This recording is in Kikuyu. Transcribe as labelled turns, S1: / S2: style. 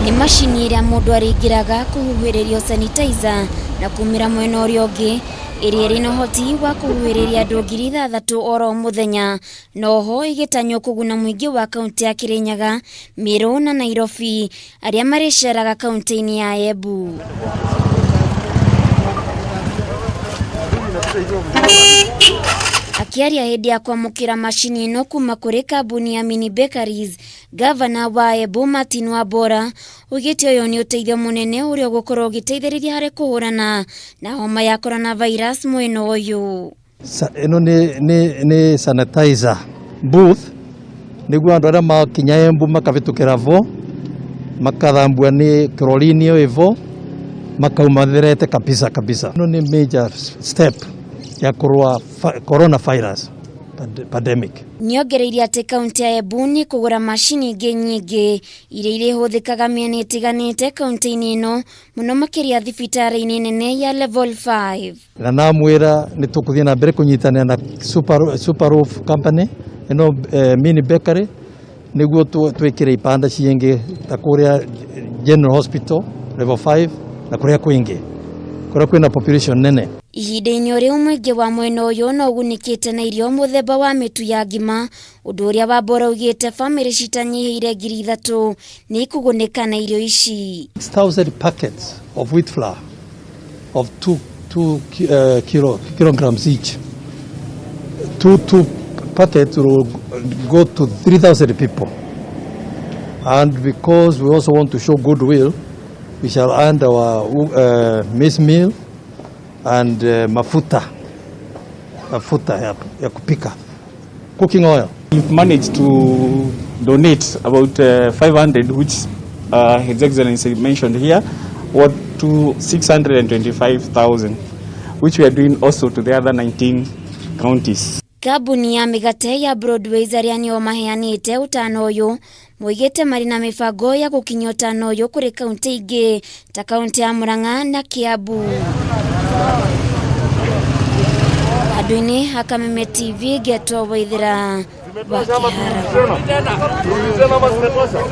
S1: Nĩ macini ĩrĩa mũndũ arĩingĩraga kũhuhĩrĩrio sanitizer na kumĩra mwena ũrĩa ũngĩ, ĩrĩa ĩrĩ na ũhoti wa kũhuhĩrĩria andũ 6,000 oro mũthenya, na oho ĩgĩtanywo kũguna mũingĩ wa kaũntĩ ya Kirinyaga, Meru na Nairobi arĩa marĩceraga kaũntĩ-inĩ ya Embu. Akĩaria hĩndĩ ya kwamũkĩra macini ĩno kuma kũrĩ kambuni ya Mini Bakeries, Gavana wa Embu Martin Wambora oigĩte ũyũ nĩ ũteithio mũnene ũrĩa ũgũkorwo ũgĩteithĩrĩria harĩ kũhũrana na homa ya coronavirus mwena ũyũ.
S2: Ĩno nĩ sanitizer booth nĩguo andũ arĩa makinya Embu makabĩtũkĩra vo makathambua nĩ chlorine ĩyo ĩvo makauma therete kabisa kabisa. Ĩno nĩ major step ya kũrũa coronavirus pandemic.
S1: Nĩongereire atĩ kaũntĩ ya Embu nĩ kũgũra macini ingĩ nyingĩ iria irĩhũthĩkaga mĩena ĩtiganĩte kaũntĩ-inĩ ĩno, mũno makĩria thibitarĩ-inĩ nene ya level 5.
S2: Na namwĩra nĩ tũkũthiĩ na mbere kũnyitanĩra na Super Roof Company ĩno, Mini Bakery, nĩguo twĩkĩre ibanda ciingĩ ta kũrĩa General Hospital level 5 na kũrĩa kwĩngĩ kũrĩa kwĩna population nene.
S1: Ihinda-inĩ o rĩu, mũingĩ wa mwena ũyũ no ũgunĩkĩte na irio mũthemba wa mĩtu ya ngima, ũndũ ũrĩa Wambora augĩte bamĩrĩ citanyihĩire 3,000 nĩ ikũgunĩka na irio ici.
S2: 6,000 packets of wheat flour of 2 kilograms each. Two packets will go to 3,000 people. And because we also want to show goodwill, we shall add our maize meal and mafuta ya kupika, cooking oil.
S3: We've managed to donate about 500, which His Excellency mentioned here, what to 625,000, which we are doing also to the other 19 counties.
S1: Kambuni ya mĩgate ya Broadways, arĩa nĩo maheanĩte ũtana ũyũ, moigĩte marĩ na mĩbango ya gũkinyia ũtana ũyũ kũrĩ kaunti ingĩ ta kaunti ya Murang'a na Kiambu. Handũ-inĩ ha Kameme TV, ngetwo Waithĩra wa Kĩhara.